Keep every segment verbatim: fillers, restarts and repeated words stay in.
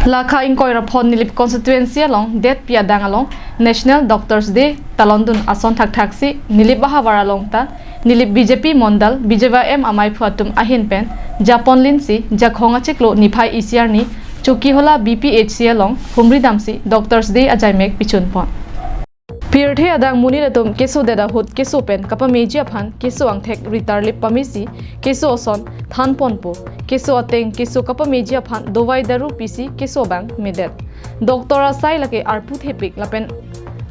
Lakha ingkoi ra phongo Nilip constituency along detpi adang along National Doctors Day talondun ason thakthak si Nilip ahavar along ta Nilip B J P Mondal B J Y M amaiphu atum ahin pen japonlin si Jakhong achiklo niphai isi arni Chokihola B P H C along humri damsi Doctors Day ajaimek pichun pon. Pirthe adang monit atum keso det ahut keso pen kapameji aphan keso angthek ritarlip pamesi keso ason than ponpo. Keso ateng keso kapameji aphan dovai daru pisi keso abang medet. Doctor asai lake arpu thepik lapen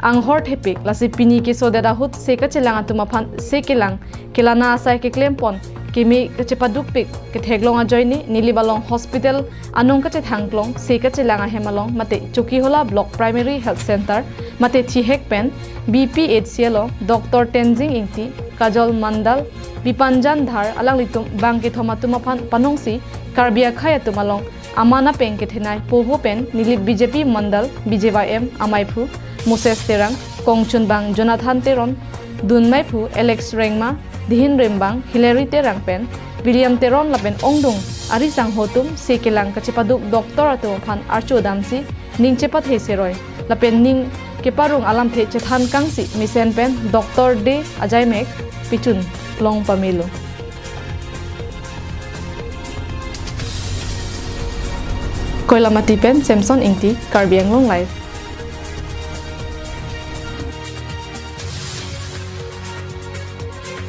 anghor thepik, lasi pini keso det ahut se kachelang atum aphan se kelang, kelana asai keklem pon, keme kachepadukpik ketheklong ajoine Nilip along hospital anong kachethangklong se kachelang ahem along mate Chokihola Block Primary Health Center mate thihek pen B P H C along Doctor Tenzing Ingti, Kajol Mandal, Bipanjan Dhar alanglitum bang kethom atum aphan panongsi Karbi akhei atum along aman apeng kethenei poho pen Nilip B J P Mondal B J Y M amaiphu Moses Terang, kongchunbang Jonathan Teron, dunmaiphu Alex Rengma, dihin rembang Hilary Terang pen William Teron lapen ongdung ari sangho atum se kelang kachepaduk doctor atum aphan archo damsi ning chepathe seroi lapen ning keparong alamthe chethan kangsi mesen pen Doctor Day ajaimek pichun long pamelo. Koilamati pen Samson Ingti, Karbi Anglong Live.